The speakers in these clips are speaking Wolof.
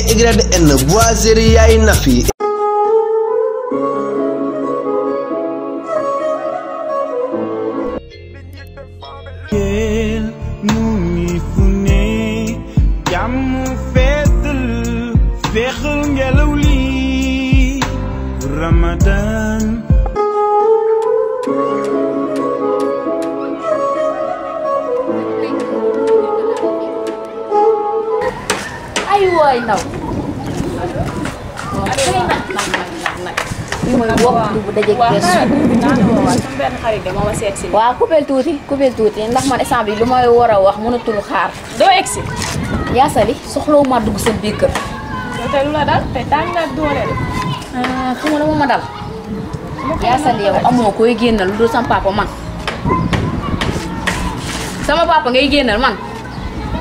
YN Boiserie Yaay Nafi. Ramadan ay waay ndaw bi mooy wopp bu dajeeg gëstu benn xarit de mama seet si waaw coupel tuuti ndax man instant bi lu may war a wax mënatul xaar doo egsi yaasali soxlawu ma dugg seen biir kër yow tey lu la dal tey tàng nga doole de xam nga ma dal yaasali yow amoo koy génnal lu dul sama papa man sama papa ngay génnal man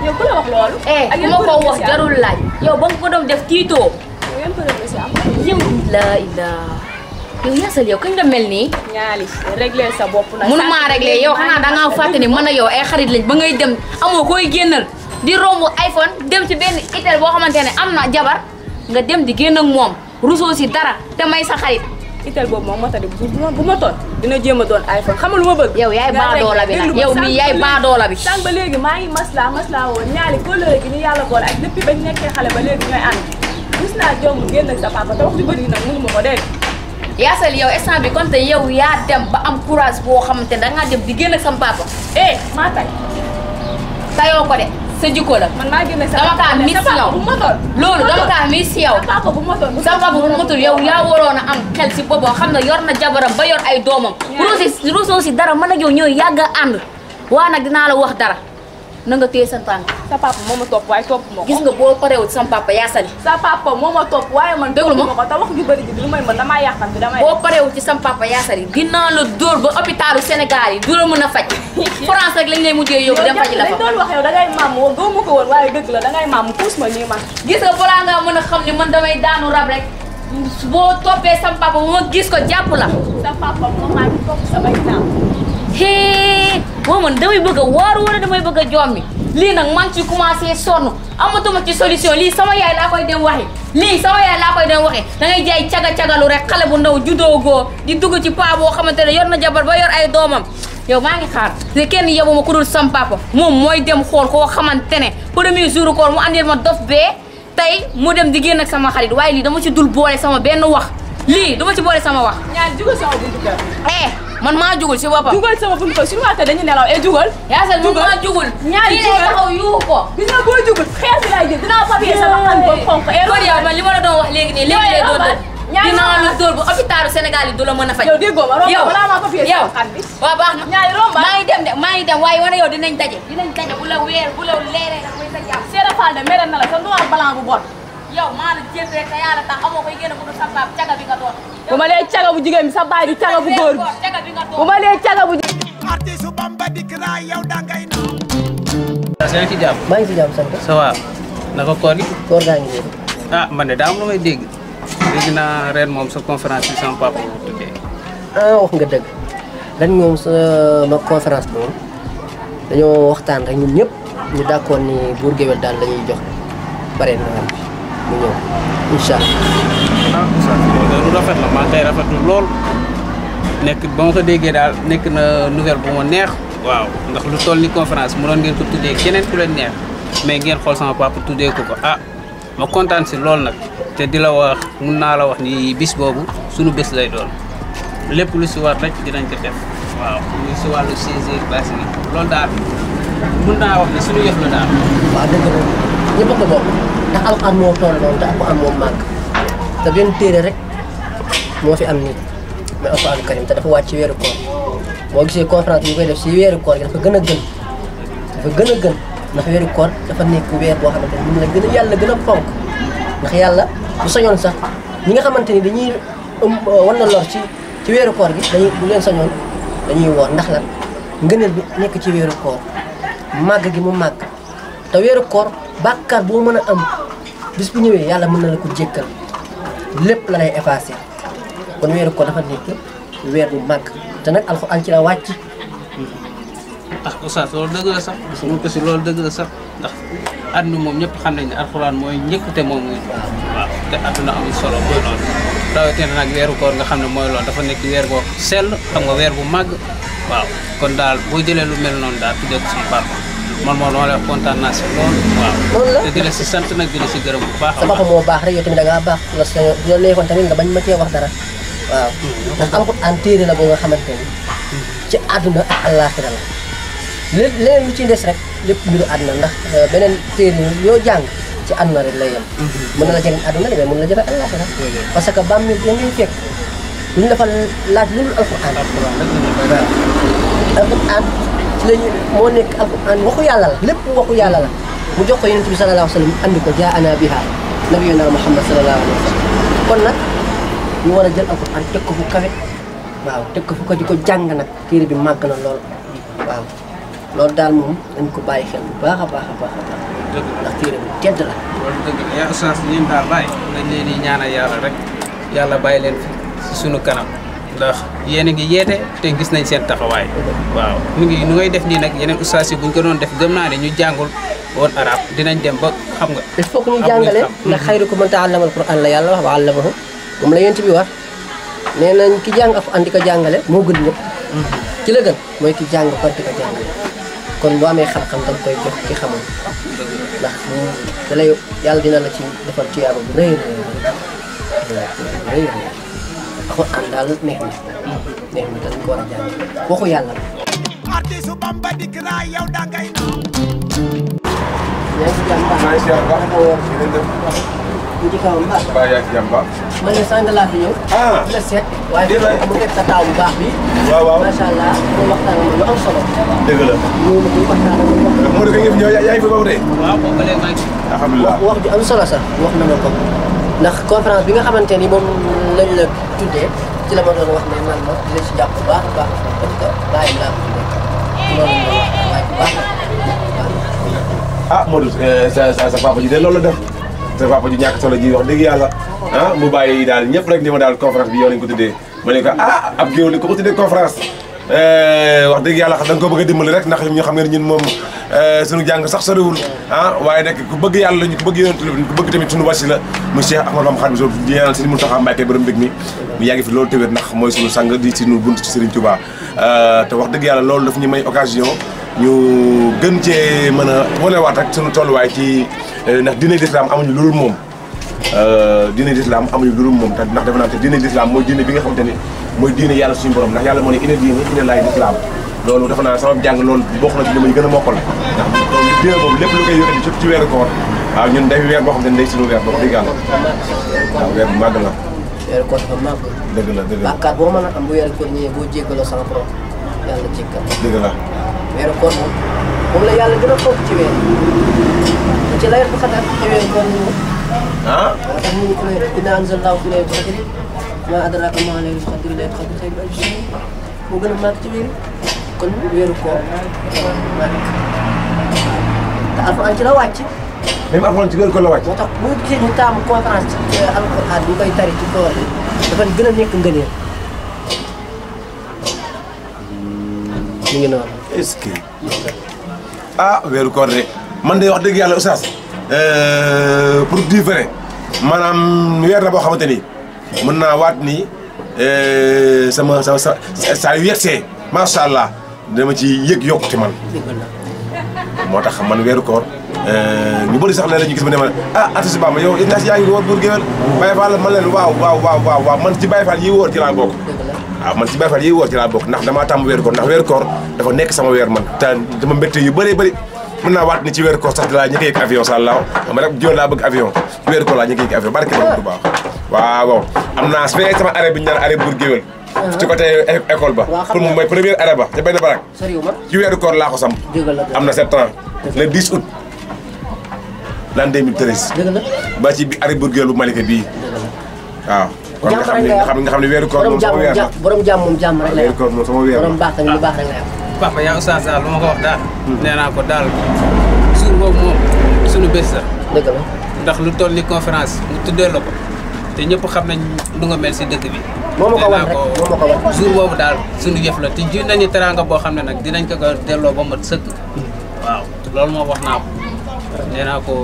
yow ku la wax loolu ku ma ko wax jarul laaj yow ba nga ko doon def tiitoo yow yan përëb si am yow yow yaasali yow kañ nga mel nii ñaali régler sa bopp nag mënuma régler yow xanaa dangaa fàtte ni mën a yow ay xarit lañ ba ngay dem amoo koy génnal di romb iPhone dem ci benn itel boo xamante ne am na jabar nga dem di génn ak moom rusoo si dara te may sa xarit itel boobu moom moo tax bu ma toon dina jéem a doon iPhone xam nga lu ma bëgg yow yaay baadoola bi nag yow mii yaay baadoola bi sànq ba léegi maa ngi masla woon ñaali kóllëre gi ñu yàlla boole ak depuis bañ nekkee xale ba léegi ñooy ànd gis naa jomb génn ak sa papa te wax ju bëri nag mënu ma ko dégg yaasal yow instant bi kon te yow yaa dem ba am courage boo xamante ne dangaa dem di génn ak sama papa maa tay tayoo ko de sa jikko la man maa génn sa dama kaa mis yow bu motoon loolu dama kaa mis yow papa bu motoon sama papa bu motul yow yaa waroon a am xel si boppam xam ne yor na jabaram ba yor ay doomam rusoo si dara mën a yow ñooy yàgg a ànd waa nag dinaa la wax dara na nga téye sa tànk sa papa moo ma topp waaye topp ma ko gis nga boo parewul sama papa yaasali sa papa moo ma topp waaye man déglu ma ko te wax ju bëri ji lu may mën damaa yàqam bi damay boo parewul ci sama papa yaasali dinaa la dóor ba hôpitalu Sénégal yi du la mën a faj France rek lañ lay mujjee yóbbu dem faji la fa doon wax yow dangay maam woo gëw ma ko woon waaye dëgg la dangay maam puus ma nii man gis nga balaa ngaa mën a xam ni man damay daanu rab rek boo toppee sama papa bu ma gis ko jàpp la sa papa moo maa ngi topp sama ginnaaw boo man damay bëgg a waaru wala damay bëgg a jommi lii nag man ci commencé sonn amatuma ci solution lii sama yaay laa koy dem waxi da ngay jaay caga-cagalu rek xale bu ndaw judoogoo di dugg ci paa boo xamante ne yor na jabar ba yor ay doomam yow maa ngi xaar te kenn yebuma ku dul sam papa moom mooy dem xool koo xamante ne premier jour koor mu andil ma dof bee tey mu dem di génn ak sama xarit waaye lii dama ci dul boole sama benn wax lii dama ci boole sama wax ñaar jugal sama buntu kër man maa jugul si boppam jugal sama buntu kër suñu waxtaan dañu nelaw jugal yaasal man maa jugul ñaari lii lay taxaw yuuxu ko gis nga boo jugul xeer bi lay jël dinaa papier sama xan ko xonk kon yow man li ma la doon wax léegi nii léegi lay doon dinaa la dóor bu hôpitalu Sénégal yi du la mën a faj yow déggoo ma romb balaa maa papier sama xan bi waaw baax na ñaari romba maa ngi dem waaye wane yow dinañ daje bu la weer bu la leeree nag muy sa jàmm Seera Fall de mere na la sa noir blanc bu bon yow maa la jël rek te yàlla tax amoo koy génn bu dul sa pap caga bi nga doon bu ma lee caga bu jigéen bi sa baay di caga bu góor bi bu ma lee caga bu artiste Bamba dik ra yow da ngay naw yaa ngi ci jàmm maa ngi ci jàmm sant ça va naka koor gi koor gaa ngi nii man de daa am lu may dégg naa ren moom sa conférence bi sama papa ko tuddee wax nga dëgg ren moom sama conférence bi moom dañoo waxtaan rek ñun ñëpp ñu d'accord ni buur géwél daal la ñuy jox bare na mu ñëw incha allah lu rafet la maa tey rafetlu lool nekk ba ma ko déggee daal nekk na nouvelle bu ma neex waaw ndax lu toll ni conférence mënoon ngeen ko tuddee keneen ku leen neex mais ngeen xool sama papa tuddee ko ma kontaan si lool nag te di la wax mun naa la wax ni bis boobu suñu bés lay doon lépp lu si war rek dinañ ko def waaw lu si wàllu saisir classe yi loolu daal mun naa wax ni suñu yëf la daal waaw dëgg la ñëpp a ko bokk ndax alxuraan moo toll noonu te alxuraan moo màgg te benn téere rek moo fi am nit mais alxuraan karim te dafa wàcc ci weeru koor boo gisee conférence bi koy def si weeru koor gi dafa gën a gën ndax weeru koor dafa nekk weer boo xamante ni moom la gën a yàlla gën a fonk ndax yàlla bu sañoon sax ñi nga xamante ni dañuy wan na lor ci weeru koor gi dañuy bu leen sañoon dañuy woor ndax lan ngëneel bi nekk ci weeru koor màgg gi mu màgg te weeru koor bàkkaar boo mën a am bis bu ñëwee yàlla mën na la ko jékkal lépp la lay effacé kon weeru koor dafa nekk weer bu màgg te nag alxuraan ci la wàcc oustaz loolu dëgg la sax sama ko si loolu dëgg la sax ndax àdduna moom ñëpp xam nañ ne alxuraan mooy njëkk te moom muy waaw te àdduna amul solo mooy loolu rawatina nag weeru koor nga xam ne mooy loolu dafa nekk weer boo sell xam nga weer bu màgg waaw kon daal boo jëlee lu mel noonu daal tuddee ko suñu papa man moom dama lay wax kontaan naa si loolu waaw te di la si sant nag di la si gërëm bu baax sa papa moo baax rek yow tamit da ngaa baax la sa yow neexoon tamit nga bañ ma cee wax dara waaw ndax alxuraan téere la boo nga xamante ni ci àdduna ak àllaaxira la leneen lu ci des rek lépp mbiru àdduna ndax beneen téere yoo jàng ci àdduna rek lay yem mën na la jëriñ àdduna mais mën na la jëriñ àllaaxira parce que bam mi da ngay fekk lu ñu dafa laaj lu dul alxuraan waaw alxuraan ci lañu moo nekk alxuraan waxu yàlla la lépp waxu yàlla la mu jox ko yonent bi sallallahu alayhi wa sallam andi ko jaa ana biha nabiyuna muhammad sallallahu alayhi wa sallam kon nag ñu war a jël alxuraan teg ko fu kawe waaw teg ko fu ko di ko jàng nag téere bi màgg na lool waaw loolu daal moom dañ ko bàyyi xel bu baax a baax a baax a baax ndax téere bi tedd la loolu dëgg la yaa oustaz ñun daal bàyyi dañ leen di ñaanal yàlla rek yàlla bàyyi leen fi si sunu kanam ndax yéen a ngi yeete te gis nañ seen taxawaay waaw nu ngay def nii nag yeneen oustaz yi buñ ko doon def gëm naa ne ñu jàngul woon arab dinañ dem ba xam nga il faut que ñu jàngale ndax xayrukum man ta'allama al-Qur'an la yàlla wax wa 'allamahu moom la yent bi wax nee nañ ki jàng Alxuraan di ko jàngale moo gën ñëpp ci la gën mooy ki jàng par di ko jàngale kon boo amee xam-xam danga koy jox ki xamul ndax da lay yàlla dina la ci defal tuyaaba bu rëy rëy Alxuraan daal neex na dañ ko war a jàng waxu yàlla la artiste Bamba dikk naa yow dangay naaw yaa ngi ci jàmm baax ñu ci kawam baax Ba yaa ngi jàmm baax. man de sànq laa fi ñëw. di la seet. waaye mu nekk sa taaw bu baax bi. waaw waaw macha allah mu waxtaan ak lu am solo. dëgg la. ñu waxtaan ak lu moo dëgg ngeen ñëw yaa ngi fi boobu de. waaw boobu ba léegi maa ngi alhamdulilah wax ju am solo sax wax na ma ko ndax conférence bi nga xamante ni moom lañ la tuddee ci la ma doon wax ne man ma dina ci jàpp bu baax a baax parce que bàyyi laa ko tuddee loolu la waaye bu baax ah Modou sa papa ji de loolu la def sa papa ji ñàkk solo ji wax dëgg yàlla ah mu bàyyi daal ñëpp rek ni ma daal conférence bi yow lañ ko tuddee ma ne ko ah ab géew li ko tuddee conférence wax dëgg yàlla da nga ko bëgg a dimbali rek ndax ñu xam nga ne ñun moom suñu jàng sax soriwul ah waaye nag ku bëgg yàlla ñu ku bëgg yonent ku bëgg tamit suñu wasila mu Cheikh Ahmadou Bamba Khadimu Rasul di ñaanal Serigne Mountakha Mbacké borom mbég mi mu yàgg fi loolu tëwét ndax mooy suñu sang di suñu bunt ci Serigne Touba te wax dëgg yàlla loolu daf ñu may occasion ñu gën cee mën a wanewaat rek suñu tolluwaay ci ndax diine l'islam amuñu lu dul moom diine l'islam amuñu lu dul moom te ndax defe naa te diine l'islam mooy diine bi nga xamante ni mooy diine yàlla suñu borom ndax yàlla moo ne ina diine ina laay l'islam loolu defe naa sama jàng loolu bokk na ci li may gën a mokkal ndax loolu diine boobu lépp lu koy yëkkati surtout ci weeru koor waaw ñun day weer boo xam ne day suñu weer wax dëgg yàlla waaw weer bu màgg la weeru koor dafa màgg dëgg la dëgg la bàkkaar boo mën a am bu weeru koor ñëwee boo jéggaloo sama borom yàlla jéggal dëgg la weeru koor moom la yàlla gën a fonk ci weer ci laylatul qadr ci weeru koor ñu ah moo tax ñu inna anzalnaahu fi laylatul qadr maa adraaka maa laylatul qadr laylatul qadr xayrun min alfi shahr moo gën a màgg ci weer kon weeru koor màgg te alxuraan ci la wàcc même alxuraan ci weeru koor la wàcc moo tax bu gisee ñu taamu conférence ci alxuraan bu koy tari ci koor dafa gën a nekk ngëneel ñu ngi noonu est-ce que ah weeru koor de man de wax dëgg yàlla oustaz pour dire vrai maanaam weer la boo xamante ni mën naa waat ni saa yu yegsee macha allah dama ci yëg yokkute man moo tax man weeru koor ñu bëri sax léeg-léeg ñu gis ma ne ma ah artiste Bamba yow Ignace yaa ngi woor Bour Gueweul Baye Fall man leen waaw man ci Baye Fall yi wóor ci laa bokk waaw man ci Baye Fall yi wóor ci laa bokk ndax damaa tàmm weeru koor ndax weeru koor dafa nekk sama weer man te dama mbégte yu bëree bëri mën naa waat ni ci weeru koor sax laa ñëkk a yëg avion sa àllaaw xam rek joon laa bëgg avion ci weeru koor laa ñëkk a yëg avion barke borom du baax waaw am naa fee sama arrêt bi ñu naan arrêt Bour Gueweul ci côté école ba pour mooy première arrêt ba ca benn barak ci weeru koor laa ko samp am na 7 ans le 10 août l'an 2013 ba ci arrêt Bour Gueweul bu Malika bii waaw kon nga xam ne weeru koor moom sama weer la borom jàmm moom jàmm rek la weeru koor moom sama weer la borom baax tamit lu baax rek la papa yaa oustaz daal lu ma ko wax daal nee naa ko daal jour boobu moom suñu bés la dëgg la ndax lu toll ni conférence mu tuddee la ko te ñëpp xam nañ lu nga mel si dëkk bi moo ma ko wan rek moo ma ko wan jour boobu daal suñu yëf la te ji nañu teranga boo xam ne nag dinañ ko delloo ba mat sëkk waaw loolu moo wax naa ko nee naa ko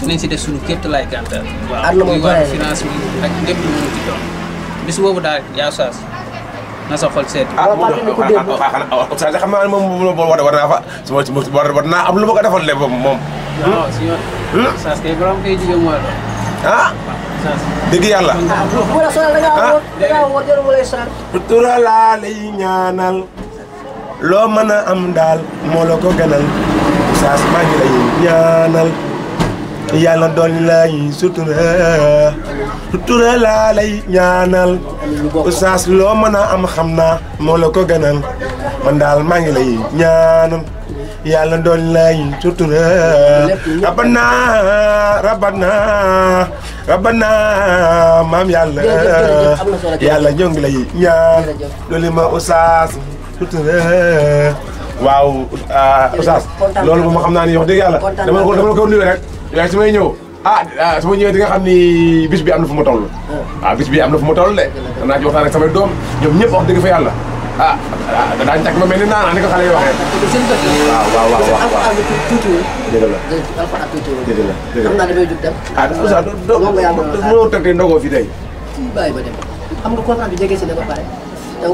dinañ si def suñu képp laay gàttal. Ànd moom muy wàllu bare. finance bi ak lépp lu mu ci doon bis boobu daal yaa Oustaz na sa xol seet. Oustaz xam naa ne moom war naa fa war naa am lu ma ko defoon lépp moom. waaw si yoon. Oustaz kay borom koy jigéen mooy loolu. ah dëgg yàlla. bu la sonal da ngaa woo jarul mu lay sonal. sutura laa lay ñaanal loo mën a am daal moo la ko gënal Oustaz maa ngi lay ñaanal yàlla doon lay sutura laa lay ñaanal Oustaz loo mën a am xam naa moo la ko gënal man daal maa ngi lay ñaanal yàlla doon lay sutura rabbana maam yàlla yàlla ñoo ngi lay ñaan loolu ma Oustaz sutura waaw Oustaz loolu moom xam naa ni wax dëgg yàlla dama la ko nuyu rek waaye su may ñëw su ma ñëwee di nga xam ni bis bi am na fu ma toll waaw bis bi am na fu ma toll de danaa ci waxtaan ak samay doom ñoom ñëpp wax dëgg fa yàlla daañu takk ma mel ni naanaa ni ko xale yi waxee waaw dëgg la dëgg la xam naa damay jug dem. Oustaz doo teg ndogoo fi tey bàyyi ba dem xam nga conférence bi jege si ne ba pare te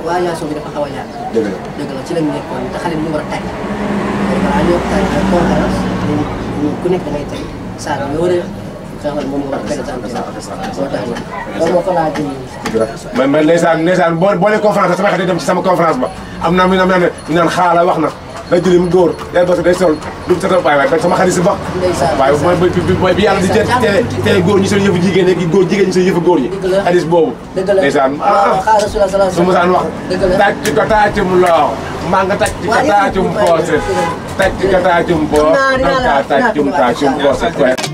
waajaason bi dafa xaw a yàgg. dëgg la ci lañ nekkoon te xale bi ñu war a tàgg. voilà ñoo tàgg conférence ku nekk da ngay teg saa nga war a xamal moom nga war a présenté moo tax loolu moo ko laa jënd. man ndeysaan boo nee conférence sama xarit dem ci sama conférence ba am na ñu naan xaala wax na day jëlee mu góor day bës day sol du sa waaye sama xarit si ba waaye mooy bi yàlla di jël télé góor ñi seen yëfu jigéen ñi góor jigéen ñi seen yëfu góor ñi hadis boobu ndeysaan su ma saan wax tàcc ko tàccum loo maa nga tàcc ko tàccum poose tàcc ko tàccum poose tàccum poose